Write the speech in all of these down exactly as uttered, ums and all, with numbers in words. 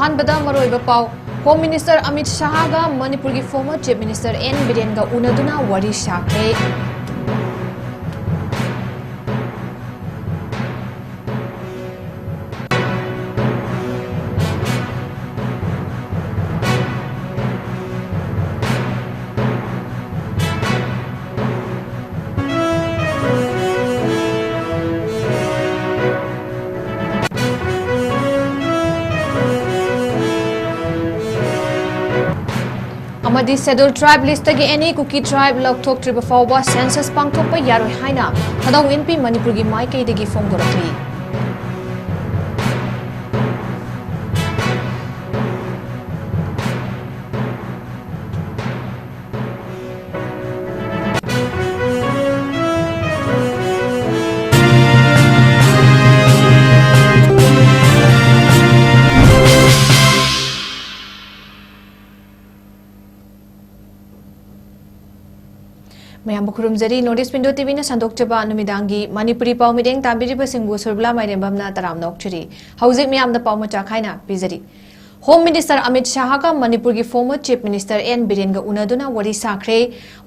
ꯑꯍꯥꯟꯕꯗ ꯃꯔꯨꯑꯣꯏꯕ ꯄꯥꯎ꯫ ꯍꯣꯝ ꯃꯤꯅꯤꯁꯇꯔ ꯑꯃꯤꯠ ꯁꯍꯥꯒ ꯃꯅꯤꯄꯨꯔꯒꯤ ꯐꯣꯔꯃꯔ ꯆꯤꯐ ꯃꯤꯅꯤꯁꯇꯔ ꯑꯦꯟ ꯕꯤꯔꯦꯟꯒ ꯎꯅꯗꯨꯅ ꯋꯥꯔꯤ ꯁꯥꯈ꯭ꯔꯦ꯫ ꯑꯃꯗꯤ Scheduled Tribe list ꯇꯒꯤ ꯑꯦꯅꯤ ꯀꯨꯀꯤ ꯇ꯭ꯔꯥꯏꯕ ꯂꯧꯊꯣꯛꯇ꯭ꯔꯤꯕ ꯐꯥꯎꯕ ꯁꯦꯟꯁꯁ ꯄꯥꯡꯊꯣꯛꯄ ꯌꯥꯔꯣꯏ ꯍꯥꯏꯅ ꯊꯥꯗꯧ ꯏꯟꯄꯤ ꯃꯅꯤꯄꯨꯔꯒꯤ ꯃꯥꯏꯀꯩꯗꯒꯤ ꯐꯣꯡꯗꯣꯔꯛꯂꯤ꯫ ꯃꯌꯥꯝꯕꯨ ꯈꯨꯔꯨꯝꯖꯔꯤ꯫ North East Window ꯇꯤ ꯚꯤꯅ ꯁꯟꯗꯣꯛꯆꯕ ꯅꯨꯃꯤꯗꯥꯡꯒꯤ ꯃꯅꯤꯄꯨꯔꯤ ꯄꯥꯎ ꯃꯤꯠꯌꯦꯡ ꯇꯥꯕꯤꯔꯤꯕꯁꯤꯡꯕꯨ ꯁꯨꯔꯕꯂꯥ ꯃꯥꯏꯔꯦꯝꯕꯝꯅ ꯇꯔꯥꯝꯅ ꯑꯣꯛꯆꯔꯤ꯫ ꯍꯧꯖꯤꯛ ꯃꯌꯥꯝꯗ ꯄꯥꯎ ꯃꯆꯥ ꯈꯥꯏꯅ ꯄꯤꯖꯔꯤ꯫ ꯍꯣꯝ ꯃꯤꯅꯤꯁꯇꯔ ꯑꯃꯤꯠ ꯁꯍꯥꯒ ꯃꯅꯤꯄꯨꯔꯒꯤ ꯐꯣꯔꯃꯔ ꯆꯤꯐ ꯃꯤꯅꯤꯁꯇꯔ ꯑꯦꯟ ꯕꯤꯔꯦꯟꯒ ꯎꯅꯗꯨꯅ ꯋꯥꯔꯤ ꯁꯥꯈ꯭ꯔꯦ꯫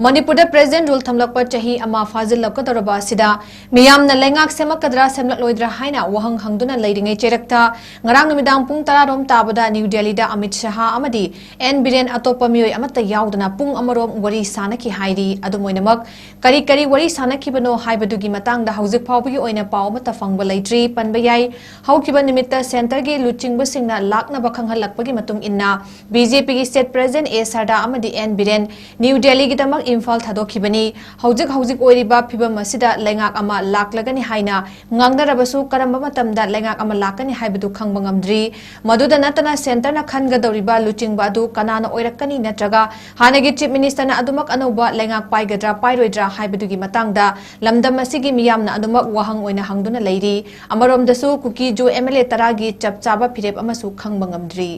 ꯃꯅꯤꯄꯨꯔꯗ ꯄ꯭ꯔꯦꯖꯤꯗꯦꯟ ꯔꯨꯜ ꯊꯝꯂꯛꯄ ꯆꯍꯤ ꯑꯃ ꯐꯥꯖꯤꯜꯂꯛꯀꯗꯧꯔꯕ ꯑꯁꯤꯗ ꯃꯤꯌꯥꯝꯅ ꯂꯩꯉꯥꯛ ꯁꯦꯝꯂꯛꯀꯗ꯭ꯔꯥ ꯁꯦꯝꯂꯛꯂꯣꯏꯗ꯭ꯔꯥ ꯍꯥꯏꯅ ꯋꯥꯍꯪ ꯍꯪꯗꯨꯅ ꯂꯩꯔꯤꯉꯩ ꯆꯩꯔꯛꯇ ꯉꯔꯥꯡ ꯅꯨꯃꯤꯗꯥꯡ ꯄꯨꯡ ꯇꯔꯥ ꯔꯣꯝ ꯇꯥꯕꯗ ꯅ꯭ꯌꯨ ꯗꯦꯜꯂꯤꯗ ꯑꯃꯤꯠ ꯁꯍꯥ ꯑꯃꯗꯤ ꯑꯦꯟ ꯕꯤꯔꯦꯟ ꯑꯇꯣꯞꯄ ꯃꯤꯑꯣꯏ ꯑꯃꯠꯇ ꯌꯥꯎꯗꯅ ꯄꯨꯡ ꯑꯃꯔꯣꯝ ꯋꯥꯔꯤ ꯁꯥꯅꯈꯤ ꯍꯥꯏꯔꯤ꯫ ꯑꯗꯨꯝ ꯑꯣꯏꯅꯃꯛ ꯀꯔꯤ ꯀꯔꯤ ꯋꯥꯔꯤ ꯁꯥꯅꯈꯤꯕꯅꯣ ꯍꯥꯏꯕꯗꯨꯒꯤ ꯃꯇꯥꯡꯗ ꯍꯧꯖꯤꯛ ꯐꯥꯎꯕꯒꯤ ꯑꯣꯏꯅ ꯄꯥꯎ ꯑꯃꯠꯇ ꯐꯪꯕ ꯂꯩꯇ꯭ꯔꯤ꯫ ꯄꯟꯕ ꯌꯥꯏ, ꯍꯧꯈꯤꯕ ꯅꯨꯃꯤꯠꯇ ꯁꯦꯟꯇꯔꯒꯤ ꯂꯨꯆꯤꯡꯕꯁꯤꯡꯅ ꯂꯥꯛꯅꯕ ꯈꯪꯍꯜꯂꯛꯄꯒꯤ ꯃꯇꯨꯡ ꯏꯟꯅ ꯕꯤ ꯖꯦ ꯄꯤꯒꯤ ꯁ꯭ꯇꯦꯠ ꯄ꯭ꯔꯦꯖꯤꯗꯦꯟꯠ ꯑꯦ ꯁꯔꯗꯥ ꯑꯃꯗꯤ ꯑꯦꯟ ꯕꯤꯔꯦꯟ ꯅ꯭ꯌꯨ ꯗꯦꯜꯂꯤꯒꯤꯗꯃꯛ ꯏꯝꯐꯥꯜ ꯊꯥꯗꯣꯛꯈꯤꯕꯅꯤ꯫ ꯍꯧꯖꯤꯛ ꯍꯧꯖꯤꯛ ꯑꯣꯏꯔꯤꯕ ꯐꯤꯕꯝ ꯑꯁꯤꯗ ꯂꯩꯉꯥꯛ ꯑꯃ ꯂꯥꯛꯂꯒꯅꯤ ꯍꯥꯏꯅ ꯉꯥꯡꯅꯔꯕꯁꯨ ꯀꯔꯝꯕ ꯃꯇꯝꯗ ꯂꯩꯉꯥꯛ ꯑꯃ ꯂꯥꯛꯀꯅꯤ ꯍꯥꯏꯕꯗꯨ ꯈꯪꯕ ꯉꯝꯗ꯭ꯔꯤ꯫ ꯃꯗꯨꯗ ꯅꯠꯇꯅ ꯁꯦꯟꯇꯔꯅ ꯈꯟꯒꯗꯧꯔꯤꯕ ꯂꯨꯆꯤꯡꯕ ꯑꯗꯨ ꯀꯅꯥꯅ ꯑꯣꯏꯔꯛꯀꯅꯤ ꯅꯠꯇ꯭ꯔꯒ ꯍꯥꯟꯅꯒꯤ ꯆꯤꯐ ꯃꯤꯅꯤꯁꯇꯔꯅ ꯑꯗꯨꯃꯛ ꯑꯅꯧꯕ ꯂꯩꯉꯥꯛ ꯄꯥꯏꯒꯗ꯭ꯔꯥ ꯄꯥꯏꯔꯣꯏꯗ꯭ꯔꯥ ꯍꯥꯏꯕꯗꯨꯒꯤ ꯃꯇꯥꯡꯗ ꯂꯝꯗꯝ ꯑꯁꯤꯒꯤ ꯃꯤꯌꯥꯝꯅ ꯑꯗꯨꯃꯛ ꯋꯥꯍꯪ ꯑꯣꯏꯅ ꯍꯪꯗꯨꯅ ꯂꯩꯔꯤ꯫ ꯑꯃꯔꯣꯝꯗꯁꯨ ꯀꯨꯀꯤ ꯖꯨ ꯑꯦꯝ ꯑꯦꯜ ꯑꯦ ꯇꯔꯥꯒꯤ ꯆꯞ ꯆꯥꯕ ꯐꯤꯔꯦꯞ ꯑꯃꯁꯨ ꯈꯪꯕ ꯉꯝꯗ꯭ꯔꯤ꯫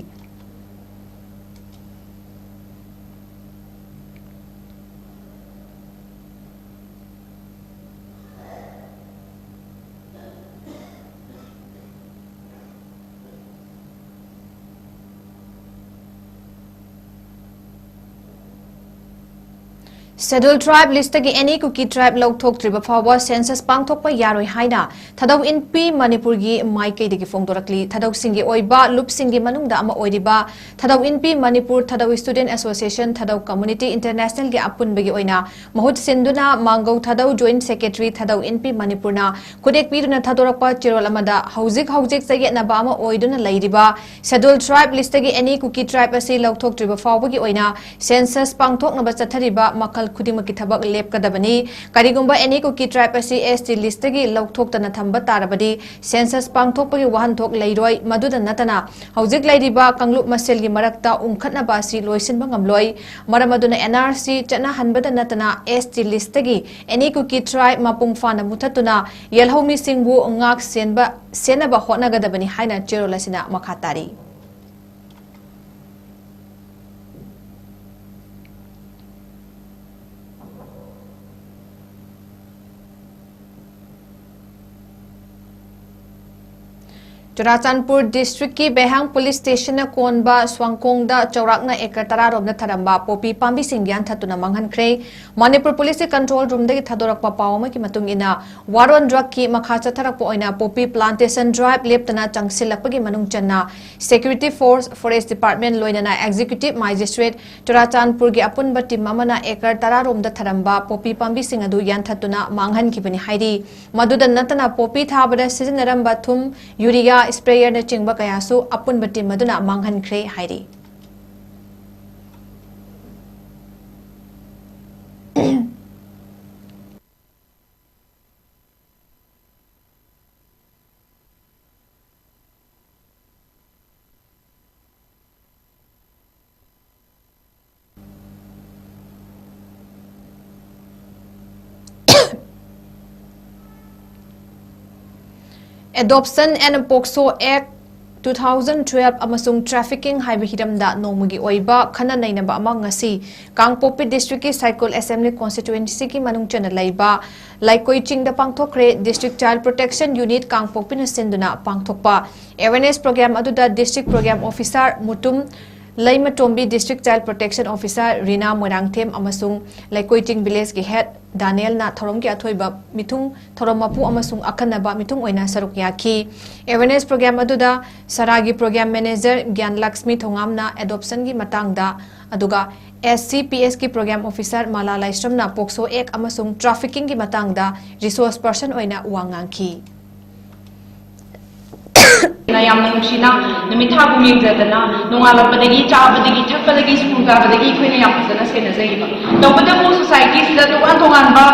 Scheduled Tribe listꯇꯒꯤ any Kuki tribe ꯂꯧꯊꯣꯛꯇ꯭ꯔꯤꯕ ꯐꯥꯎꯕ census ꯄꯥꯡꯊꯣꯛꯄ ꯌꯥꯔꯣꯏ ꯍꯥꯏꯅ ꯊꯥꯗꯧ ꯏꯟꯄꯤ ꯃꯅꯤꯄꯨꯔꯒꯤ ꯃꯥꯏꯀꯩꯗꯒꯤ ꯐꯣꯡꯗꯣꯔꯛꯂꯤ꯫ ꯊꯥꯗꯧꯁꯤꯡꯒꯤ ꯑꯣꯏꯕ ꯂꯨꯞꯁꯤꯡꯒꯤ ꯃꯅꯨꯡꯗ ꯑꯃ ꯑꯣꯏꯔꯤꯕ ꯊꯥꯗꯧ ꯏꯟꯄꯤ ꯃꯅꯤꯄꯨꯔ, ꯊꯥꯗꯧ Student Association, ꯊꯥꯗꯧ Community Internationalꯒꯤ ꯑꯄꯨꯟꯕꯒꯤ ꯑꯣꯏꯅ ꯃꯍꯨꯠ ꯁꯤꯟꯗꯨꯅ ꯃꯥꯡꯒꯧ ꯊꯥꯗꯧ Joint Secretary ꯊꯥꯗꯧ ꯏꯟꯄꯤ ꯃꯅꯤꯄꯨꯔꯅ ꯈꯨꯗꯦꯛ ꯄꯤꯗꯨꯅ ꯊꯥꯗꯣꯔꯛꯄ ꯆꯦꯔꯣꯜ ꯑꯃꯗ ꯍꯧꯖꯤꯛ ꯍꯧꯖꯤꯛ ꯆꯌꯦꯠꯅꯕ ꯑꯃ ꯑꯣꯏꯗꯨꯅ ꯂꯩꯔꯤꯕ Scheduled Tribe listꯇꯒꯤ any Kuki tribe ꯑꯁꯤ ꯂꯧꯊꯣꯛꯇ꯭ꯔꯤꯕ ꯐꯥꯎꯕꯒꯤ ꯑꯣꯏꯅ census ꯄꯥꯡꯊꯣꯛꯅꯕ ꯆꯠꯊꯔꯤꯕ ꯃꯈꯜ ꯈꯨꯗꯤꯡꯃꯛꯀꯤ ꯊꯕꯛ ꯂꯦꯞꯀꯗꯕꯅꯤ꯫ ꯀꯔꯤꯒꯨꯝꯕ any Kuki tribe ꯑꯁꯤ ST listꯇꯒꯤ ꯂꯧꯊꯣꯛꯇꯅ ꯊꯝꯕ ꯇꯥꯔꯕꯗꯤ census ꯄꯥꯡꯊꯣꯛꯄꯒꯤ ꯋꯥꯍꯟꯊꯣꯛ ꯂꯩꯔꯣꯏ꯫ ꯃꯗꯨꯗ ꯅꯠꯇꯅ ꯍꯧꯖꯤꯛ ꯂꯩꯔꯤꯕ ꯀꯥꯡꯂꯨꯞ ꯃꯁꯦꯜꯒꯤ ꯃꯔꯛꯇ ꯎꯪꯈꯠꯅꯕ ꯑꯁꯤ ꯂꯣꯏꯁꯤꯟꯕ ꯉꯝꯂꯣꯏ꯫ ꯃꯔꯝ ꯑꯗꯨꯅ NRC ꯆꯠꯅꯍꯟꯕꯗ ꯅꯠꯇꯅ ST listꯇꯒꯤ any Kuki tribe ꯃꯄꯨꯡ ꯐꯥꯅ ꯃꯨꯊꯠꯇꯨꯅ ꯌꯦꯜꯍꯧꯃꯤꯁꯤꯡꯕꯨ ꯉꯥꯛ ꯁꯦꯟꯕ, ꯁꯦꯟꯅꯕ ꯍꯣꯠꯅꯒꯗꯕꯅꯤ ꯍꯥꯏꯅ ꯆꯦꯔꯣꯜ ꯑꯁꯤꯅ ꯃꯈꯥ ꯇꯥꯔꯤ꯫ ꯆꯨꯔꯥꯆꯥꯟꯄꯨꯔ districtꯀꯤ ꯕꯦꯍꯥꯡ police stationꯅ ꯀꯣꯟꯕ ꯁ꯭ꯋꯥꯡꯈꯣꯡꯗ ꯆꯥꯎꯔꯥꯛꯅ acre ꯇꯔꯥ ꯔꯣꯝꯗ ꯊꯥꯔꯝꯕ ꯄꯣꯄꯤ ꯄꯥꯝꯕꯤꯁꯤꯡ ꯌꯥꯟꯊꯠꯇꯨꯅ ꯃꯥꯡꯍꯟꯈ꯭ꯔꯦ꯫ ꯃꯅꯤꯄꯨꯔ policeꯀꯤ control roomꯗꯒꯤ ꯊꯥꯗꯣꯔꯛꯄ ꯄꯥꯎ ꯑꯃꯒꯤ ꯃꯇꯨꯡ ꯏꯟꯅ, ꯋꯥꯔꯣꯟ ꯗ꯭ꯔꯒꯀꯤ ꯃꯈꯥ ꯆꯠꯊꯔꯛꯄ ꯑꯣꯏꯅ poppy plantation drive ꯂꯦꯞꯇꯅ ꯆꯪꯁꯤꯜꯂꯛꯄꯒꯤ ꯃꯅꯨꯡ ꯆꯟꯅ security force, forest department ꯂꯣꯏꯅꯅ executive magistrate ꯆꯨꯔꯥꯆꯥꯟꯄꯨꯔꯒꯤ ꯑꯄꯨꯟꯕ team ꯑꯃꯅ acre ꯇꯔꯥ ꯔꯣꯝꯗ ꯊꯥꯔꯝꯕ poppy ꯄꯥꯝꯕꯤꯁꯤꯡ ꯑꯗꯨ ꯌꯥꯟꯊꯠꯇꯨꯅ ꯃꯥꯡꯍꯟꯈꯤꯕꯅꯤ ꯍꯥꯏꯔꯤ꯫ ꯃꯗꯨꯗ ꯅꯠꯇꯅ poppy ꯊꯥꯕꯗ ꯁꯤꯖꯤꯟꯅꯔꯝꯕ ꯊꯨꯝ, urea, sprayerꯅꯆꯤꯡꯕ ꯀꯌꯥꯁꯨ ꯑꯄꯨꯟꯕ team ꯑꯗꯨꯅ ꯃꯥꯡꯍꯟꯈ꯭ꯔꯦ ꯍꯥꯏꯔꯤ꯫ Adoption and POCSO Act two thousand twelve ꯑꯃꯁꯨꯡ trafficking ꯍꯥꯏꯕ ꯍꯤꯔꯝꯗ ꯅꯣꯡꯃꯒꯤ ꯑꯣꯏꯕ ꯈꯟꯅ ꯅꯩꯅꯕ ꯑꯃ ꯉꯁꯤ ꯀꯥꯡꯄꯣꯛꯄꯤ districtꯀꯤ ꯁꯥꯏꯀꯨꯜ assembly constituencyꯒꯤ ꯃꯅꯨꯡ ꯆꯟꯅ ꯂꯩꯕ ꯂꯩꯀꯣꯏ ꯆꯤꯡꯗ ꯄꯥꯡꯊꯣꯛꯈ꯭ꯔꯦ꯫ District Child Protection Unit ꯀꯥꯡꯄꯣꯛꯄꯤꯅ ꯁꯤꯟꯗꯨꯅ ꯄꯥꯡꯊꯣꯛꯄ awareness program ꯑꯗꯨꯗ district program officer Mutum ꯂꯩꯃꯇꯣꯝꯕꯤ District Child Protection Officer ꯔꯤꯅꯥ ꯃꯣꯏꯔꯥꯡꯊꯦꯝ ꯑꯃꯁꯨꯡ ꯂꯩꯀꯣꯏ ꯆꯤꯡ Village ꯀꯤ Head ꯗꯥꯅꯤꯌꯦꯜꯅ ꯊꯧꯔꯝꯒꯤ ꯑꯊꯣꯏꯕ ꯃꯤꯊꯨꯡ, ꯊꯧꯔꯝ ꯃꯄꯨ ꯑꯃꯁꯨꯡ ꯑꯈꯟꯅꯕ ꯃꯤꯊꯨꯡ ꯑꯣꯏꯅ ꯁꯔꯨꯛ ꯌꯥꯈꯤ꯫ Awareness program ꯑꯗꯨꯗ ꯁꯔꯥꯒꯤ Program Manager ꯒ꯭ꯌꯥꯟꯂꯛꯁꯃꯤ ꯊꯣꯉꯥꯝꯅ adoption ꯒꯤ ꯃꯇꯥꯡꯗ, ꯑꯗꯨꯒ S C P S ꯀꯤ Program Officer malai ꯂꯥꯏꯁ꯭ꯔꯝꯅ POCSO Act ꯑꯃꯁꯨꯡ trafficking ꯒꯤ ꯃꯇꯥꯡꯗ resource person ꯑꯣꯏꯅ ꯋꯥ ꯉꯥꯡꯈꯤ꯫ ꯌꯥꯝꯅ ꯅꯨꯡꯁꯤꯅ ꯅꯨꯃꯤꯠ ꯊꯥꯒꯨꯝ ꯌꯦꯡꯖꯗꯅ, ꯅꯣꯡꯉꯥꯜꯂꯛꯄꯗꯒꯤ, ꯆꯥꯕꯗꯒꯤ, ꯊꯛꯄꯗꯒꯤ, ꯁ꯭ꯀꯨꯜ ꯀꯥꯕꯗꯒꯤ ꯑꯩꯈꯣꯏꯅ ꯌꯥꯝ ꯐꯖꯅ ꯁꯦꯟꯅꯖꯩꯕ꯫ ꯇꯧꯕꯇꯕꯨ society ꯁꯤꯗ ꯇꯣꯉꯥꯟ ꯇꯣꯉꯥꯟꯕ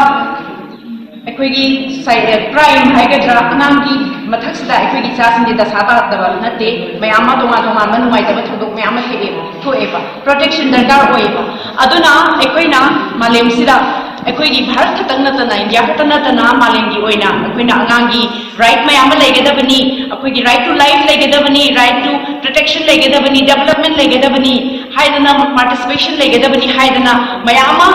ꯑꯩꯈꯣꯏꯒꯤ ꯁꯥꯏ-, crime ꯍꯥꯏꯒꯗ꯭ꯔꯥ, ꯑꯉꯥꯡꯒꯤ ꯃꯊꯛꯁꯤꯗ ꯑꯩꯈꯣꯏꯒꯤ ꯏꯆꯥꯁꯤꯡꯁꯦ ꯗꯁꯥ ꯇꯥꯔꯛꯇꯕ ꯅꯠꯇꯦ, ꯃꯌꯥꯝ ꯑꯃ ꯇꯣꯉꯥꯟ ꯇꯣꯉꯥꯟꯕ ꯅꯨꯡꯉꯥꯏꯇꯕ ꯊꯧꯗꯣꯛ ꯃꯌꯥꯝ ꯑꯃ ꯊꯣꯛꯑꯦꯕ, ꯊꯣꯛꯑꯦꯕ꯫ Protection ꯗꯔꯀꯥꯔ ꯑꯣꯏꯌꯦꯕ꯫ ꯑꯗꯨꯅ ꯑꯩꯈꯣꯏꯅ ꯃꯥꯂꯦꯝꯁꯤꯗ ꯑꯩꯈꯣꯏꯒꯤ ꯚꯥꯔꯠ ꯈꯛꯇꯪ ꯅꯠꯇꯅ, ꯏꯟꯗꯤꯌꯥ ꯈꯛꯇ ꯅꯠꯇꯅ, ꯃꯥꯂꯦꯝꯒꯤ ꯑꯣꯏꯅ ꯑꯩꯈꯣꯏꯅ ꯑꯉꯥꯡꯒꯤ right ꯃꯌꯥꯝ ꯑꯃ ꯂꯩꯒꯗꯕꯅꯤ, ꯑꯩꯈꯣꯏꯒꯤ right to life ꯂꯩꯒꯗꯕꯅꯤ, right to protection ꯂꯩꯒꯗꯕꯅꯤ, development ꯂꯩꯒꯗꯕꯅꯤ ꯍꯥꯏꯗꯅ, participation ꯂꯩꯒꯗꯕꯅꯤ ꯍꯥꯏꯗꯅ ꯃꯌꯥꯝ ꯑꯃ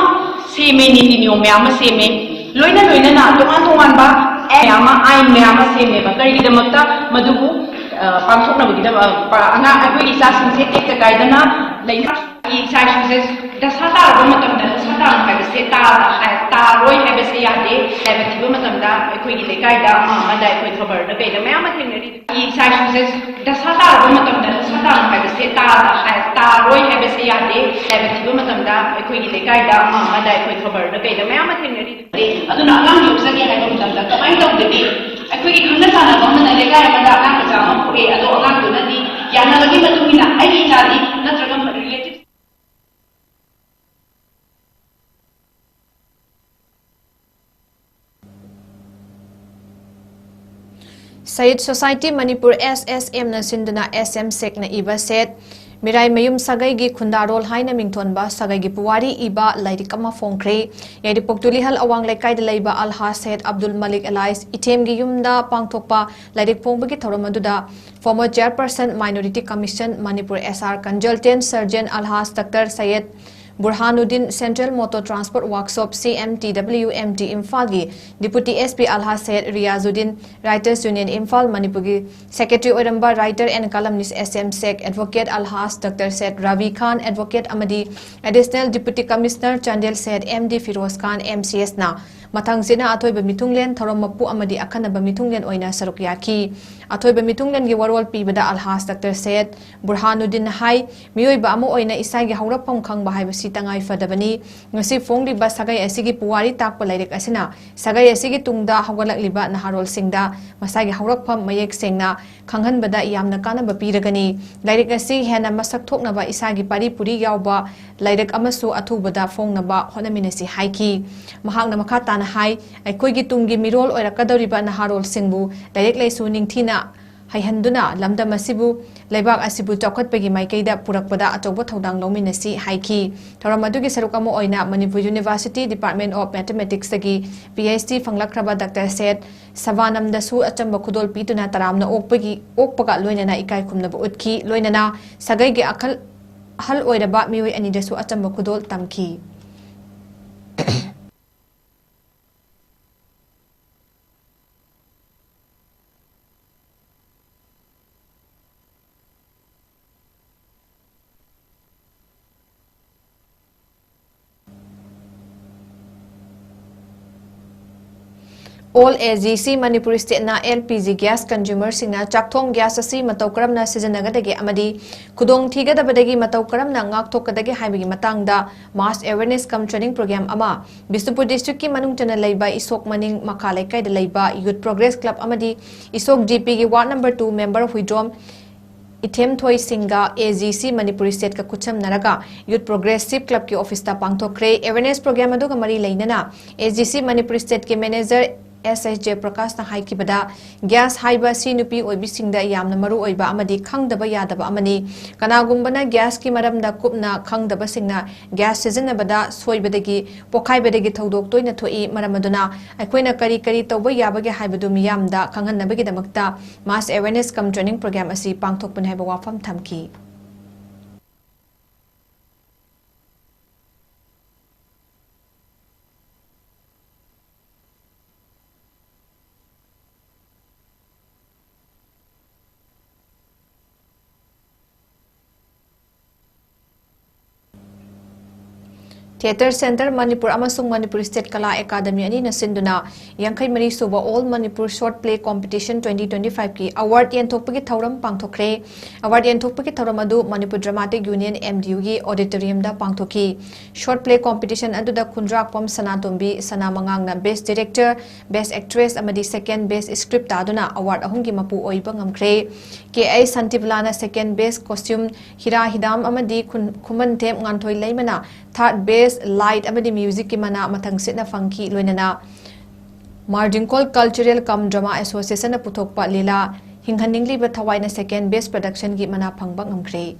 ꯁꯦꯝꯃꯦ, ꯅꯤꯇꯤ ꯅꯤꯌꯣꯝ ꯃꯌꯥꯝ ꯑꯃ ꯁꯦꯝꯃꯦ꯫ ꯂꯣꯏꯅ ꯂꯣꯏꯅꯅ ꯇꯣꯉꯥꯟ ꯇꯣꯉꯥꯟꯕ act ꯃꯌꯥꯝ ꯑꯃ, ꯑꯥꯏꯟ ꯃꯌꯥꯝ ꯑꯃ ꯁꯦꯝꯃꯦꯕ꯫ ꯀꯔꯤꯒꯤꯗꯃꯛꯇ? ꯃꯗꯨꯕꯨ, ꯑ, ꯄꯥꯡꯊꯣꯛꯅꯕꯒꯤꯗꯃꯛ, ꯑ, ꯑꯉꯥꯡ, ꯑꯩꯈꯣꯏꯒꯤ ꯏꯆꯥꯁꯤꯡꯁꯦ ꯇꯦꯛꯇ ꯀꯥꯏꯗꯅ ꯂꯩꯅ ꯏꯆꯥ ꯏꯁꯨꯁꯦ ꯗꯁꯥ ꯇꯥꯔꯕ ꯃꯇꯝꯗ, ꯗꯁꯥ ꯇꯥꯕ ꯍꯥꯏꯕꯁꯦ ꯇꯥꯕ ꯍꯥꯏ-, ꯇꯥꯔꯣꯏ ꯍꯥꯏꯕꯁꯦ ꯌꯥꯗꯦ꯫ ꯂꯥꯏꯕꯛ ꯊꯤꯕ ꯃꯇꯝꯗ ꯑꯩꯈꯣꯏꯒꯤ ꯂꯩꯀꯥꯏꯗ ꯑꯃ ꯑꯃꯗ ꯑꯩꯈꯣꯏ ꯈꯕꯔꯗ ꯀꯩꯗ ꯃꯌꯥꯝ ꯑꯃ ꯊꯦꯡꯅꯔꯤ꯫ ꯏꯆꯥ ꯏꯁꯨꯁꯦ ꯗꯁꯥ ꯇꯥꯔꯕ ꯃꯇꯝꯗ, ꯗꯁꯥ ꯇꯥꯕ ꯍꯥꯏꯕꯁꯦ ꯇꯥꯕ ꯍꯥꯏ-, ꯇꯥꯔꯣꯏ ꯍꯥꯏꯕꯁꯦ ꯌꯥꯗꯦ꯫ ꯂꯥꯏꯕꯛ ꯊꯤꯕ ꯃꯇꯝꯗ ꯑꯩꯈꯣꯏꯒꯤ ꯂꯩꯀꯥꯏꯗ ꯑꯃ ꯑꯃꯗ ꯑꯩꯈꯣꯏ ꯈꯕꯔꯗ ꯀꯩꯗ ꯃꯌꯥꯝ ꯑꯃ ꯊꯦꯡꯅꯔꯤ꯫ ꯑꯗꯨꯅ ꯑꯉꯥꯡ ꯌꯣꯛꯆꯒꯦ ꯍꯥꯏꯕ ꯃꯇꯝꯗ ꯀꯃꯥꯏꯅ ꯇꯧꯒꯅꯤ? ꯑꯩꯈꯣꯏꯒꯤ ꯈꯪꯅ ꯆꯥꯟꯅꯕ ꯑꯃꯅ ꯂꯩꯀꯥꯏ ꯑꯃꯗ ꯑꯉꯥꯡ ꯃꯆꯥ ꯑꯃ ꯄꯣꯛꯑꯦ, ꯑꯗꯣ ꯑꯉꯥꯡꯗꯨꯅꯗꯤ ꯌꯥꯅꯕꯒꯤ ꯃꯇꯨꯡ ꯏꯟꯅ ꯑꯩꯒꯤ ꯏꯆꯥꯗꯤ ꯅꯠꯇ꯭ꯔꯒ relative Sayed Society Manipur, S S M ꯅ ꯁꯤꯟꯗꯨꯅ S M ꯁꯦꯛꯅ ꯏꯕ ꯁꯦꯠ ꯃꯤꯔꯥꯏꯃꯌꯨꯝ ꯁꯥꯒꯩꯒꯤ ꯈꯨꯟꯗꯥꯔꯣꯜ ꯍꯥꯏꯅ ꯃꯤꯡꯊꯣꯟꯕ ꯁꯥꯒꯩꯒꯤ ꯄꯨꯋꯥꯔꯤ ꯏꯕ ꯂꯥꯏꯔꯤꯛ ꯑꯃ ꯐꯣꯡꯈ꯭ꯔꯦ꯫ ꯌꯥꯏꯔꯤꯄꯣꯛ ꯇꯨꯂꯤꯍꯜ ꯑꯋꯥꯡ ꯂꯩꯀꯥꯏꯗ ꯂꯩꯕ ꯑꯜꯍꯥꯖ ꯁꯦꯠ ꯑꯕꯗꯨꯜ ꯃꯂꯤꯛ ꯑꯦꯂꯥꯏꯁ ꯏꯊꯦꯝꯒꯤ ꯌꯨꯝꯗ ꯄꯥꯡꯊꯣꯛꯄ ꯂꯥꯏꯔꯤꯛ ꯐꯣꯡꯕꯒꯤ ꯊꯧꯔꯝ ꯑꯗꯨꯗ former chairperson Minority Commission Manipur S R consultant surgeon ꯑꯜꯍꯥꯖ doctor Syed Burhanuddin, Central Motor Transport Workshop, C M T W M T, ꯏꯝꯐꯥꯜꯒꯤ Deputy S P ꯑꯜꯍꯥꯖ ꯁꯩꯌꯗ ꯔꯤꯌꯥꯖꯨꯗꯤꯟ, Writers Union ꯏꯝꯐꯥꯜ ꯃꯅꯤꯄꯨꯔꯒꯤ Secretary ꯑꯣꯏꯔꯝꯕ Writer and Columnist S M Sheikh, Advocate ꯑꯜꯍꯥꯖ doctor Syed Rabi Khan, Advocate ꯑꯃꯗꯤ Additional Deputy Commissioner Chandel Syed M D Firoz Khan, M C Sꯅ ꯃꯊꯪꯁꯤꯠꯅ ꯑꯊꯣꯏꯕ ꯃꯤꯊꯨꯡꯂꯦꯟ, ꯊꯧꯔꯝ ꯃꯄꯨ ꯑꯃꯗꯤ ꯑꯈꯟꯅꯕ ꯃꯤꯊꯨꯡꯂꯦꯟ ꯑꯣꯏꯅ ꯁꯔꯨꯛ ꯌꯥꯈꯤ꯫ ꯑꯊꯣꯏꯕ ꯃꯤꯊꯨꯡꯂꯦꯟꯒꯤ ꯋꯥꯔꯣꯜ ꯄꯤꯕꯗ ꯑꯜꯍꯥꯖ ꯗꯥꯛꯇꯔ ꯁꯩꯌꯗ ꯕꯨꯔꯍꯥꯅꯨꯗꯤꯟꯅ ꯍꯥꯏ, ꯃꯤꯑꯣꯏꯕ ꯑꯃ ꯑꯣꯏꯅ ꯏꯁꯥꯒꯤ ꯍꯧꯔꯛꯐꯝ ꯈꯪꯕ ꯍꯥꯏꯕꯁꯤ ꯇꯉꯥꯏ ꯐꯗꯕꯅꯤ꯫ ꯉꯁꯤ ꯐꯣꯡꯂꯤꯕ ꯁꯥꯒꯩ ꯑꯁꯤꯒꯤ ꯄꯨꯋꯥꯔꯤ ꯇꯥꯛꯄ ꯂꯥꯏꯔꯤꯛ ꯑꯁꯤꯅ ꯁꯥꯒꯩ ꯑꯁꯤꯒꯤ ꯇꯨꯡꯗ ꯍꯧꯒꯠꯂꯛꯂꯤꯕ ꯅꯍꯥꯔꯣꯜꯁꯤꯡꯗ ꯃꯁꯥꯒꯤ ꯍꯧꯔꯛꯐꯝ ꯃꯌꯦꯛ ꯁꯦꯡꯅ ꯈꯪꯍꯟꯕꯗ ꯌꯥꯝꯅ ꯀꯥꯟꯅꯕ ꯄꯤꯔꯒꯅꯤ꯫ ꯂꯥꯏꯔꯤꯛ ꯑꯁꯤ ꯍꯦꯟꯅ ꯃꯁꯛ ꯊꯣꯛꯅꯕ ꯏꯁꯥꯒꯤ ꯄꯥꯔꯤ ꯄꯨꯔꯤ ꯌꯥꯎꯕ ꯂꯥꯏꯔꯤꯛ ꯑꯃꯁꯨ ꯑꯊꯨꯕꯗ ꯐꯣꯡꯅꯕ ꯍꯣꯠꯅꯃꯤꯟꯅꯁꯤ ꯍꯥꯏꯈꯤ꯫ ꯃꯍꯥꯛꯅ ꯃꯈꯥ ꯇꯥꯅ ꯍꯥꯏ, ꯑꯩꯈꯣꯏꯒꯤ ꯇꯨꯡꯒꯤ ꯃꯤꯔꯣꯜ ꯑꯣꯏꯔꯛꯀꯗꯧꯔꯤꯕ ꯅꯍꯥꯔꯣꯜꯁꯤꯡꯕꯨ ꯂꯥꯏꯔꯤꯛ ꯂꯥꯏꯁꯨ ꯅꯤꯡꯊꯤꯅ ꯍꯩꯍꯟꯗꯨꯅ ꯂꯝꯗꯝ ꯑꯁꯤꯕꯨ, ꯂꯩꯕꯥꯛ ꯑꯁꯤꯕꯨ ꯆꯥꯎꯈꯠꯄꯒꯤ ꯃꯥꯏꯀꯩꯗ ꯄꯨꯔꯛꯄꯗ ꯑꯆꯧꯕ ꯊꯧꯗꯥꯡ ꯂꯧꯃꯤꯟꯅꯁꯤ ꯍꯥꯏꯈꯤ꯫ ꯊꯧꯔꯝ ꯑꯗꯨꯒꯤ ꯁꯔꯨꯛ ꯑꯃ ꯑꯣꯏꯅ ꯃꯅꯤꯄꯨꯔ University Department of Mathematicsꯇꯒꯤ P H D ꯐꯪꯂꯛꯈ꯭ꯔꯕ ꯗꯥꯛꯇꯔ ꯁꯦꯠ ꯁꯕꯥꯅꯝꯗꯁꯨ ꯑꯆꯝꯕ ꯈꯨꯗꯣꯜ ꯄꯤꯗꯨꯅ ꯇꯔꯥꯝꯅ ꯑꯣꯛꯄꯒꯤ, ꯑꯣꯛꯄꯒ ꯂꯣꯏꯅꯅ ꯏꯀꯥꯏ ꯈꯨꯝꯅꯕ ꯎꯠꯈꯤ꯫ ꯂꯣꯏꯅꯅ ꯁꯥꯒꯩꯒꯤ ꯑꯈꯜ, ꯑꯍꯜ ꯑꯣꯏꯔꯕ ꯃꯤꯑꯣꯏ ꯑꯅꯤꯗꯁꯨ ꯑꯆꯝꯕ ꯈꯨꯗꯣꯜ ꯇꯝꯈꯤ꯫ All A G C Manipur Stateꯅ L P G gas consumerꯁꯤꯡꯅ ꯆꯥꯛꯊꯣꯡ gas ꯑꯁꯤ ꯃꯇꯧ ꯀꯔꯝꯅ ꯁꯤꯖꯤꯟꯅꯒꯗꯒꯦ ꯑꯃꯗꯤ ꯈꯨꯗꯣꯡ ꯊꯤꯒꯗꯕꯗꯒꯤ ꯃꯇꯧ ꯀꯔꯝꯅ ꯉꯥꯛꯊꯣꯛꯀꯗꯒꯦ ꯍꯥꯏꯕꯒꯤ ꯃꯇꯥꯡꯗ mass awareness cum training program ꯑꯃ ꯕꯤꯁꯅꯨꯄꯨꯔ districtꯀꯤ ꯃꯅꯨꯡ ꯆꯟꯅ ꯂꯩꯕ ꯏꯁꯣꯛ ꯃꯅꯤꯡ ꯃꯈꯥ ꯂꯩꯀꯥꯏꯗ ꯂꯩꯕ Youth Progress Club ꯑꯃꯗꯤ ꯏꯁꯣꯛ G Pꯒꯤ ward number two member Huidrom ꯏꯊꯦꯝꯊꯣꯏ ꯁꯤꯡꯒ A G C Manipur Stateꯀ ꯈꯨꯠꯁꯝꯅꯔꯒ Youth Progressive Clubꯀꯤ officeꯇ ꯄꯥꯡꯊꯣꯛꯈ꯭ꯔꯦ꯫ Awareness program ꯑꯗꯨꯒ ꯃꯔꯤ ꯂꯩꯅꯅ A G C Manipur Stateꯀꯤ manager S H Jayaprakash ꯅ ꯍꯥꯏꯈꯤꯕꯗ, gas ꯍꯥꯏꯕ ꯑꯁꯤ ꯅꯨꯄꯤ ꯑꯣꯏꯕꯤꯁꯤꯡꯗ ꯌꯥꯝꯅ ꯃꯔꯨ ꯑꯣꯏꯕ ꯑꯃꯗꯤ ꯈꯪꯗꯕ ꯌꯥꯗꯕ ꯑꯃꯅꯤ꯫ ꯀꯅꯥꯒꯨꯝꯕꯅ gasꯀꯤ ꯃꯔꯝꯗ ꯀꯨꯞꯅ ꯈꯪꯗꯕꯁꯤꯡꯅ gas ꯁꯤꯖꯤꯟꯅꯕꯗ ꯁꯣꯏꯕꯗꯒꯤ, ꯄꯣꯈꯥꯏꯕꯗꯒꯤ ꯊꯧꯗꯣꯛ ꯇꯣꯏꯅ ꯊꯣꯛꯏ꯫ ꯃꯔꯝ ꯑꯗꯨꯅ ꯑꯩꯈꯣꯏꯅ ꯀꯔꯤ ꯀꯔꯤ ꯇꯧꯕ ꯌꯥꯕꯒꯦ ꯍꯥꯏꯕꯗꯨ ꯃꯤꯌꯥꯝꯗ ꯈꯪꯍꯟꯅꯕꯒꯤꯗꯃꯛꯇ mass awareness cum training program ꯑꯁꯤ ꯄꯥꯡꯊꯣꯛꯄꯅꯤ ꯍꯥꯏꯕ ꯋꯥꯐꯝ ꯊꯝꯈꯤ꯫ Theatre Centre Manipur ꯑꯃꯁꯨꯡ Manipur State Kala Academy ꯑꯅꯤꯅ ꯁꯤꯟꯗꯨꯅ ꯌꯥꯡꯈꯩ ꯃꯔꯤ ꯁꯨꯕ All Manipur Short Play Competition twenty twenty-five ꯀꯤ award ꯌꯦꯟꯊꯣꯛꯄꯒꯤ ꯊꯧꯔꯝ ꯄꯥꯡꯊꯣꯛꯈ꯭ꯔꯦ꯫ Award ꯌꯦꯟꯊꯣꯛꯄꯒꯤ ꯊꯧꯔꯝ ꯑꯗꯨ Manipur Dramatic Union, M D U ꯒꯤ auditorium ꯗ ꯄꯥꯡꯊꯣꯛꯈꯤ꯫ Short play competition ꯑꯗꯨꯗ ꯈꯨꯟꯗ꯭ꯔꯥꯛꯄꯝ ꯁꯅꯥꯇꯣꯝꯕꯤ ꯁꯅꯥꯃꯉꯥꯡꯅ Best Director, Best Actress ꯑꯃꯗꯤ Second Best Script ꯇꯥꯗꯨꯅ award ꯑꯍꯨꯝꯒꯤ ꯃꯄꯨ ꯑꯣꯏꯕ ꯉꯝꯈ꯭ꯔꯦ꯫ ꯀꯦ ꯑꯩꯆ ꯁꯥꯟꯇꯤꯕꯂꯥꯅ Second Best Costume, ꯍꯤꯔꯥ ꯍꯤꯗꯥꯝ ꯑꯃꯗꯤ ꯈꯨꯟ-, ꯈꯨꯃꯟꯊꯦꯝ ꯉꯥꯟꯊꯣꯏ ꯂꯩꯃꯅ Third Best Light ꯑꯃꯗꯤ Music ꯀꯤ ꯃꯅꯥ ꯃꯊꯪ ꯁꯤꯠꯅ ꯐꯪꯈꯤ꯫ ꯂꯣꯏꯅꯅ ꯃꯥꯔꯖꯤꯡꯈꯣꯜ Cultural cum Drama Association ꯅ ꯄꯨꯊꯣꯛꯄ ꯂꯤꯂꯥ ꯍꯤꯡꯍꯟꯅꯤꯡꯂꯤꯕ ꯊꯋꯥꯏꯅ Second Best Production ꯒꯤ ꯃꯅꯥ ꯐꯪꯕ ꯉꯝꯈ꯭ꯔꯦ꯫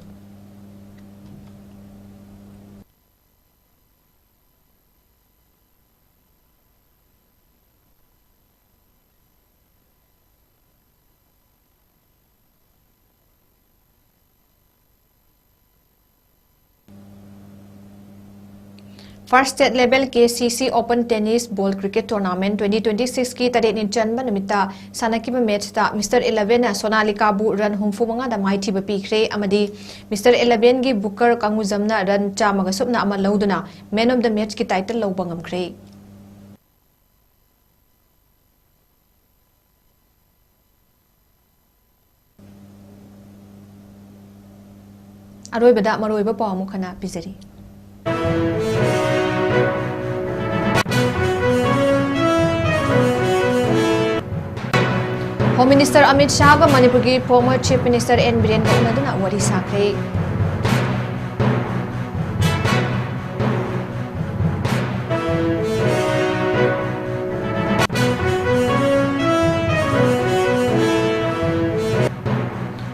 First State Level K C C Open Tennis Ball Cricket Tournament twenty twenty-six ꯀꯤ ꯇꯔꯦꯠꯅꯤ ꯆꯟꯕ ꯅꯨꯃꯤꯠꯇ ꯁꯥꯟꯅꯈꯤꯕ match ꯇ Mister Eleven ꯅ ꯁꯣꯅꯥꯂꯤꯀꯥꯕꯨ run ꯍꯨꯝꯐꯨ ꯃꯉꯥꯗ ꯃꯥꯏꯊꯤꯕ ꯄꯤꯈ꯭ꯔꯦ ꯑꯃꯗꯤ Mister Eleven ꯒꯤ Booker ꯀꯥꯡꯒꯨꯖꯝꯅ run ꯆꯥꯝꯃꯒ ꯁꯨꯞꯅ ꯑꯃ ꯂꯧꯗꯨꯅ Man of the Match ꯀꯤ title ꯂꯧꯕ ꯉꯝꯈ꯭ꯔꯦ꯫ ꯑꯔꯣꯏꯕꯗ ꯃꯔꯨꯑꯣꯏꯕ ꯄꯥꯎ ꯑꯃꯨꯛ ꯍꯟꯅ ꯄꯤꯖꯔꯤ꯫ Home Minister ꯑꯃꯤꯠ ꯁꯥꯍꯒ ꯃꯅꯤꯄꯨꯔꯒꯤ former Chief Minister N ꯕꯤꯔꯦꯟꯒ ꯎꯅꯗꯨꯅ ꯋꯥꯔꯤ ꯁꯥꯈ꯭ꯔꯦ꯫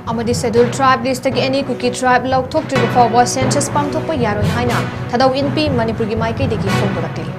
ꯑꯃꯗꯤ Scheduled Tribe list ꯇꯒꯤ any Kuki tribe ꯂꯧꯊꯣꯛꯇ꯭ꯔꯤꯕ ꯐꯥꯎꯕ census ꯄꯥꯡꯊꯣꯛꯄ ꯌꯥꯔꯣꯏ ꯍꯥꯏꯅ ꯊꯥꯗꯧ ꯏꯟꯄꯤ ꯃꯅꯤꯄꯨꯔꯒꯤ ꯃꯥꯏꯀꯩꯗꯒꯤ ꯐꯣꯡꯗꯣꯔꯛꯂꯤ꯫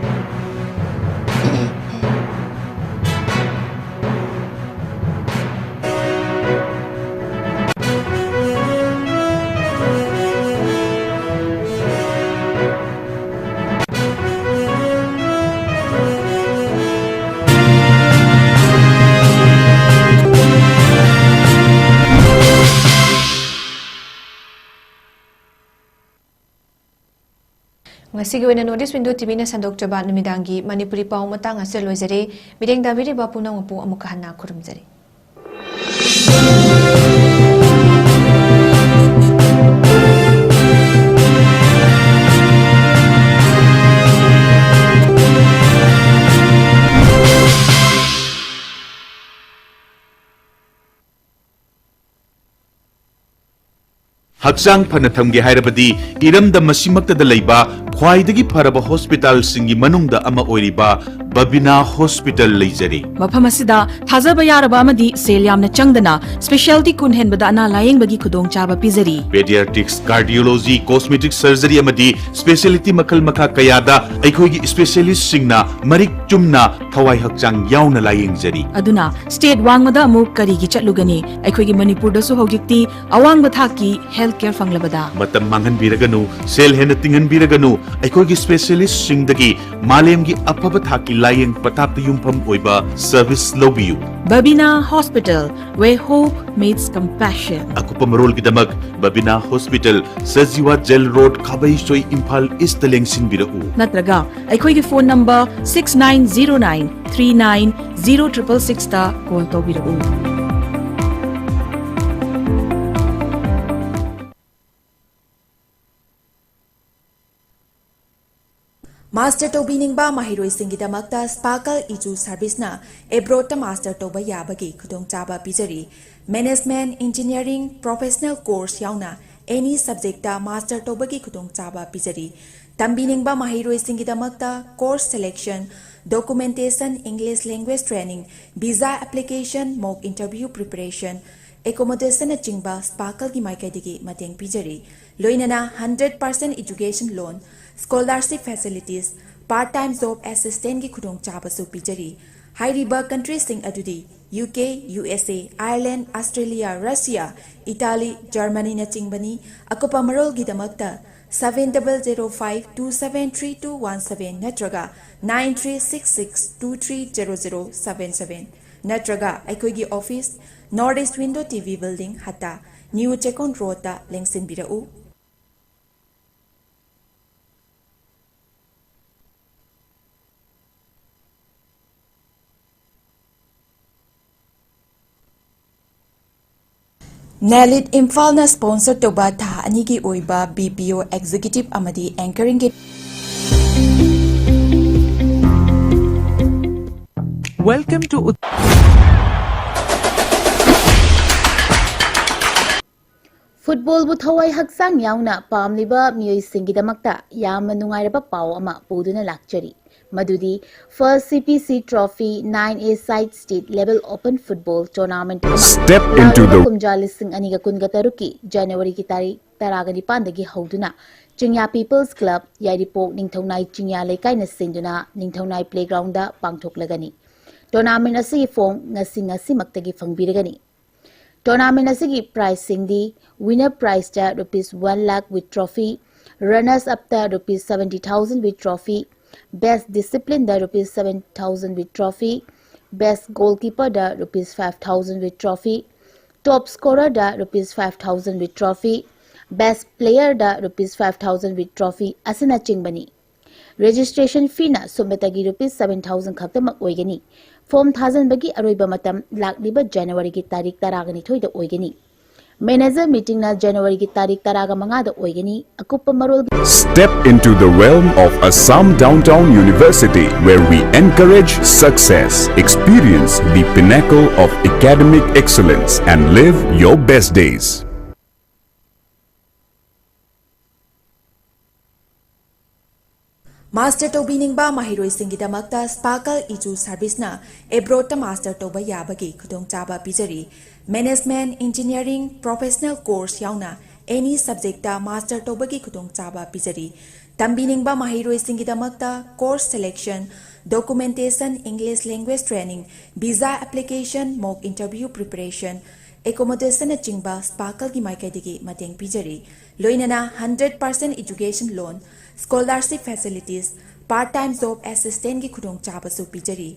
ꯉꯁꯤꯒꯤ ꯑꯣꯏꯅ North East Window ꯇꯤꯚꯤꯅ ꯁꯟꯗꯣꯛꯆꯕ ꯅꯨꯃꯤꯗꯥꯡꯒꯤ ꯃꯅꯤꯄꯨꯔꯤ ꯄꯥꯎ ꯃꯇꯥꯡ ꯑꯁꯤꯗ ꯂꯣꯏꯖꯔꯦ꯫ ꯃꯤꯠꯌꯦꯡ ꯇꯥꯕꯤꯔꯤꯕ ꯄꯨꯝꯅꯃꯛꯄꯨ ꯑꯃꯨꯛꯀ ꯍꯟꯅ ꯈꯨꯔꯨꯝꯖꯔꯤ꯫ ꯍꯛꯆꯥꯡ ꯐꯅ ꯊꯝꯒꯦ ꯍꯥꯏꯔꯕꯗꯤ ꯏꯔꯝꯗꯝ ꯑꯁꯤꯃꯛꯇꯗ ꯂꯩꯕ ꯈ꯭ꯋꯥꯏꯗꯒꯤ ꯐꯔꯕ ꯍꯣꯁꯄꯤꯇꯥꯜꯁꯤꯡꯒꯤ ꯃꯅꯨꯡꯗ ꯑꯃ ꯑꯣꯏꯔꯤꯕ ꯕꯕꯤꯅꯥ ꯍꯣꯁꯄꯤꯇꯥꯜ ꯂꯩꯖꯔꯤ꯫ ꯃꯐꯝ ꯑꯁꯤꯗ ꯊꯥꯖꯕ ꯌꯥꯔꯕ ꯑꯃꯗꯤ ꯁꯦꯜ ꯌꯥꯝꯅ ꯆꯪꯗꯅ specialty ꯀꯨꯟ ꯍꯦꯟꯕꯗ ꯑꯅꯥ ꯂꯥꯌꯦꯡꯕꯒꯤ ꯈꯨꯗꯣꯡꯆꯥꯕ ꯄꯤꯖꯔꯤ꯫ Pediatrics, cardiology, cosmetic surgery ꯑꯃꯗꯤ specialty ꯃꯈꯜ ꯃꯈꯥ ꯀꯌꯥꯗ ꯑꯩꯈꯣꯏꯒꯤ specialistꯁꯤꯡꯅ ꯃꯔꯤꯛ ꯆꯨꯝꯅ ꯊꯋꯥꯏ ꯍꯛꯆꯥꯡ ꯌꯥꯎꯅ ꯂꯥꯌꯦꯡꯖꯔꯤ꯫ ꯑꯗꯨꯅ state ꯋꯥꯡꯃꯗ ꯑꯃꯨꯛ ꯀꯔꯤꯒꯤ ꯆꯠꯂꯨꯒꯅꯤ? ꯑꯩꯈꯣꯏꯒꯤ ꯃꯅꯤꯄꯨꯔꯗꯁꯨ ꯍꯧꯖꯤꯛꯇꯤ ꯑꯋꯥꯡꯕ ꯊꯥꯛꯀꯤ health care ꯐꯪꯂꯕꯗ꯫ ꯃꯇꯝ ꯃꯥꯡꯍꯟꯕꯤꯔꯒꯅꯨ, ꯁꯦꯜ ꯍꯦꯟꯅ ꯇꯤꯡꯍꯟꯕꯤꯔꯒꯅꯨ, ꯑꯩꯈꯣꯏꯒꯤ specialistꯁꯤꯡꯗꯒꯤ ꯃꯥꯂꯦꯝꯒꯤ ꯑꯐꯕ ꯊꯥꯛꯀꯤ ꯂꯥꯌꯦꯡ ꯄꯊꯥꯞꯇ ꯌꯨꯝꯐꯝ ꯑꯣꯏꯕ service ꯂꯧꯕꯤꯌꯨ꯫ Babina Hospital, where hope meets compassion. ꯑꯀꯨꯞꯄ ꯃꯔꯣꯜꯒꯤꯗꯃꯛ Babina hospital, Sajiwa jail road, Khabeisoi, Imphal east ꯂꯦꯡꯁꯤꯟꯕꯤꯔꯛꯎ꯫ ꯅꯠꯇ꯭ꯔꯒ ꯑꯩꯈꯣꯏꯒꯤ phone number six nine zero nine three nine zero triple sixꯇ call ꯇꯧꯕꯤꯔꯛꯎ꯫ Master ꯇꯧꯕꯤꯅꯤꯡꯕ ꯃꯍꯩꯔꯣꯏꯁꯤꯡꯒꯤꯗꯃꯛꯇ Sparkle Edu Serviceꯅ abroadꯇ master ꯇꯧꯕ ꯌꯥꯕꯒꯤ ꯈꯨꯗꯣꯡꯆꯥꯕ ꯄꯤꯖꯔꯤ꯫ Management, Engineering, Professional Course ꯌꯥꯎꯅ any subjectꯇ master ꯇꯧꯕꯒꯤ ꯈꯨꯗꯣꯡꯆꯥꯕ ꯄꯤꯖꯔꯤ꯫ ꯇꯝꯕꯤꯅꯤꯡꯕ ꯃꯍꯩꯔꯣꯏꯁꯤꯡꯒꯤꯗꯃꯛꯇ course selection, documentation, English language training, visa application, mock interview preparation, accommodationꯅꯆꯤꯡꯕ Sparkleꯒꯤ ꯃꯥꯏꯀꯩꯗꯒꯤ ꯃꯇꯦꯡ ꯄꯤꯖꯔꯤ꯫ ꯂꯣꯏꯅꯅ hundred percent education loan, scholarship facilities, part time job assistantꯀꯤ ꯈꯨꯗꯣꯡꯆꯥꯕꯁꯨ ꯄꯤꯖꯔꯤ꯫ ꯍꯥꯏꯔꯤꯕ countryꯁꯤꯡ ꯑꯗꯨꯗꯤ UK, USA, Ireland, Australia, Russia, Italy, Germanyꯅꯆꯤꯡꯕꯅꯤ꯫ ꯑꯀꯨꯞꯄ ꯃꯔꯣꯜꯒꯤꯗꯃꯛꯇ seven double zero five two seven three two one seven ꯅꯠꯇ꯭ꯔꯒ nine three six six two three zero zero seven seven ꯅꯠꯇ꯭ꯔꯒ ꯑꯩꯈꯣꯏꯒꯤ office, North East Window TV Building, Hatta, New Chekon Roadꯇ ꯂꯦꯡꯁꯤꯟꯕꯤꯔꯛꯎ꯫ ꯅꯦꯂꯤꯠ ꯏꯝꯐꯥꯜꯅ sponsor ꯇꯧꯕ ꯊꯥ ꯑꯅꯤꯒꯤ ꯑꯣꯏꯕ ꯕꯤ ꯄꯤ ꯑꯣ ꯑꯦꯛꯖꯤꯀ꯭ꯌꯨꯇꯤꯚ ꯑꯃꯗꯤ ꯑꯦꯡꯀꯔꯤꯡꯒꯤ Welcome to Ut- ꯐꯨꯠꯕꯣꯜꯕꯨ ꯊꯋꯥꯏ ꯍꯛꯆꯥꯡ ꯌꯥꯎꯅ ꯄꯥꯝꯂꯤꯕ ꯃꯤꯑꯣꯏꯁꯤꯡꯒꯤꯗꯃꯛꯇ ꯌꯥꯝꯅ ꯅꯨꯡꯉꯥꯏꯔꯕ ꯄꯥꯎ ꯑꯃ ꯄꯨꯗꯨꯅ ꯂꯥꯛꯆꯔꯤ꯫ ꯃꯗꯨꯗꯤ First C P C Trophy nine A Side State Level Open Football Tournament ꯑꯃ Step into ꯂꯥꯛꯂꯤꯕ the ꯀꯨꯝꯖꯥ ꯂꯤꯁꯤꯡ ꯑꯅꯤꯒ ꯀꯨꯟꯒ ꯇꯔꯨꯛꯀꯤ ꯖꯅꯋꯥꯔꯤꯒꯤ ꯇꯥꯔꯤꯛ ꯇꯔꯥꯒ ꯅꯤꯄꯥꯟꯗꯒꯤ ꯍꯧꯗꯨꯅ ꯆꯤꯡꯌꯥ People's Club, ꯌꯥꯏꯔꯤꯄꯣꯛ ꯅꯤꯡꯊꯧꯅꯥꯏ ꯆꯤꯡꯌꯥ ꯂꯩꯀꯥꯏꯅ ꯁꯤꯟꯗꯨꯅ ꯅꯤꯡꯊꯧꯅꯥꯏ Playgroundꯗ ꯄꯥꯡꯊꯣꯛꯂꯒꯅꯤ꯫ Tournament ꯑꯁꯤꯒꯤ form ꯉꯁꯤ ꯉꯁꯤꯃꯛꯇꯒꯤ ꯐꯪꯕꯤꯔꯒꯅꯤ꯫ Tournament ꯑꯁꯤꯒꯤ prizeꯁꯤꯡꯗꯤ: winner prizeꯇ rupees one lakh with trophy, runners upꯇ rupees seventy thousand with trophy, best disciplineꯗ rupees seven thousand with trophy, best goalkeeperꯗ rupees five thousand with trophy, top scorerꯗ rupees five thousand with trophy, best playerꯗ rupees five thousand with trophy ꯑꯁꯤꯅꯆꯤꯡꯕꯅꯤ꯫ Registration feeꯅ ꯁꯨꯞꯅꯇꯒꯤ rupees seven thousand ꯈꯛꯇꯃꯛ ꯑꯣꯏꯒꯅꯤ꯫ Form ꯊꯥꯖꯤꯟꯕꯒꯤ ꯑꯔꯣꯏꯕ ꯃꯇꯝ ꯂꯥꯛꯂꯤꯕ ꯖꯅꯋꯥꯔꯤꯒꯤ ꯇꯥꯔꯤꯛ ꯇꯔꯥꯒ ꯅꯤꯊꯣꯏꯗ ꯑꯣꯏꯒꯅꯤ꯫ Manager meetingꯅ ꯖꯅꯋꯥꯔꯤꯒꯤ ꯇꯥꯔꯤꯛ ꯇꯔꯥꯒ ꯃꯉꯥꯗ ꯑꯣꯏꯒꯅꯤ꯫ ꯑꯀꯨꯞꯄ ꯃꯔꯣꯜꯒꯤ Step into the realm of Assam Downtown University, where we encourage success, experience the pinnacle of academic excellence, and live your best days. Master ꯇꯧꯕꯤꯅꯤꯡꯕ ꯃꯍꯩꯔꯣꯏꯁꯤꯡꯒꯤꯗꯃꯛꯇ Sparkle Edu Serviceꯅ abroadꯇ master ꯇꯧꯕ ꯌꯥꯕꯒꯤ ꯈꯨꯗꯣꯡꯆꯥꯕ ꯄꯤꯖꯔꯤ꯫ Management, engineering, professional course ꯌꯥꯎꯅ any subjectꯇ master ꯇꯧꯕꯒꯤ ꯈꯨꯗꯣꯡꯆꯥꯕ ꯄꯤꯖꯔꯤ꯫ ꯇꯝꯕꯤꯅꯤꯡꯕ ꯃꯍꯩꯔꯣꯏꯁꯤꯡꯒꯤꯗꯃꯛꯇ course selection, documentation, English language training, visa application, mock interview preparation, accommodationꯅꯆꯤꯡꯕ Sparkleꯒꯤ ꯃꯥꯏꯀꯩꯗꯒꯤ ꯃꯇꯦꯡ ꯄꯤꯖꯔꯤ꯫ ꯂꯣꯏꯅꯅ hundred percent education loan, scholarship facilities, part time job assistantꯀꯤ ꯈꯨꯗꯣꯡꯆꯥꯕꯁꯨ ꯄꯤꯖꯔꯤ꯫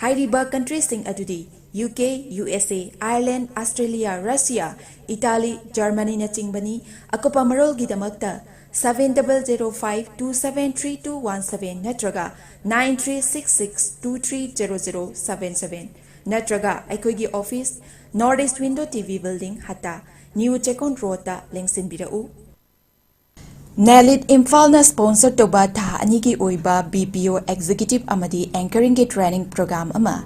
ꯍꯥꯏꯔꯤꯕ countryꯁꯤꯡ ꯑꯗꯨꯗꯤ U K, U S A, Ireland, Australia, Russia, Italy, Germanyꯅꯆꯤꯡꯕꯅꯤ꯫ ꯑꯀꯨꯞꯄ ꯃꯔꯣꯜꯒꯤꯗꯃꯛꯇ seven double zero five two seven three two one seven ꯅꯠꯇ꯭ꯔꯒ nine three six six two three zero zero seven seven ꯅꯠꯇ꯭ꯔꯒ ꯑꯩꯈꯣꯏꯒꯤ office, North East Window T V Building, Hatta, New ꯆꯦꯛꯀꯣꯟ ꯔꯣꯗꯇ ꯂꯦꯡꯁꯤꯟꯕꯤꯔꯛꯎ꯫ ꯅꯦꯂꯤꯠ ꯏꯝꯐꯥꯜꯅ sponsor ꯇꯧꯕ ꯊꯥ ꯑꯅꯤꯒꯤ ꯑꯣꯏꯕ B P O executive ꯑꯃꯗꯤ anchoring ꯒꯤ training program ꯑꯃ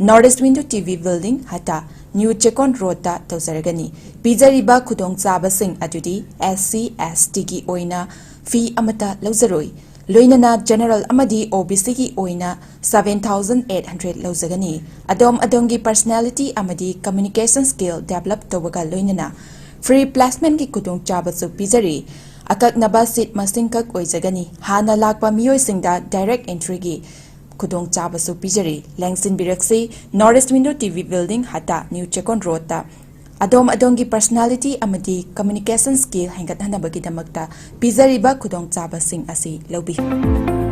North East Window T V Building, Hatta, New ꯆꯦꯛꯀꯣꯟ ꯔꯣꯗꯇ ꯇꯧꯖꯔꯒꯅꯤ꯫ ꯄꯤꯖꯔꯤꯕ ꯈꯨꯗꯣꯡꯆꯥꯕꯁꯤꯡ ꯑꯗꯨꯗꯤ S C, S T ꯒꯤ ꯑꯣꯏꯅ fee ꯑꯃꯠꯇ ꯂꯧꯖꯔꯣꯏ꯫ ꯂꯣꯏꯅꯅ general ꯑꯃꯗꯤ O B C ꯒꯤ ꯑꯣꯏꯅ seven thousand eight hundred ꯂꯧꯖꯒꯅꯤ꯫ ꯑꯗꯣꯝ ꯑꯗꯣꯝꯒꯤ personality ꯑꯃꯗꯤ communication skill develop ꯇꯧꯕꯒ ꯂꯣꯏꯅꯅ free placement ꯀꯤ ꯈꯨꯗꯣꯡꯆꯥꯕꯁꯨ ꯄꯤꯖꯔꯤ꯫ ꯑꯀꯛꯅꯕ seat ꯃꯁꯤꯡꯈꯛ ꯑꯣꯏꯖꯒꯅꯤ꯫ ꯍꯥꯟꯅ ꯂꯥꯛꯄ ꯃꯤꯑꯣꯏꯁꯤꯡꯗ direct entry ꯒꯤ ꯈꯨꯗꯣꯡꯆꯥꯕꯁꯨ ꯄꯤꯖꯔꯤ꯫ ꯂꯦꯡꯁꯤꯟꯕꯤꯔꯛꯁꯤ, North East Window T V Building, Hatta, New ꯆꯦꯛꯀꯣꯟ ꯔꯣꯗꯇ꯫ ꯑꯗꯣꯝ ꯑꯗꯣꯝꯒꯤ personality ꯑꯃꯗꯤ communication skill ꯍꯦꯟꯒꯠꯍꯟꯅꯕꯒꯤꯗꯃꯛꯇ ꯄꯤꯖꯔꯤꯕ ꯈꯨꯗꯣꯡꯆꯥꯕꯁꯤꯡ ꯑꯁꯤ ꯂꯧꯕꯤꯌꯨ꯫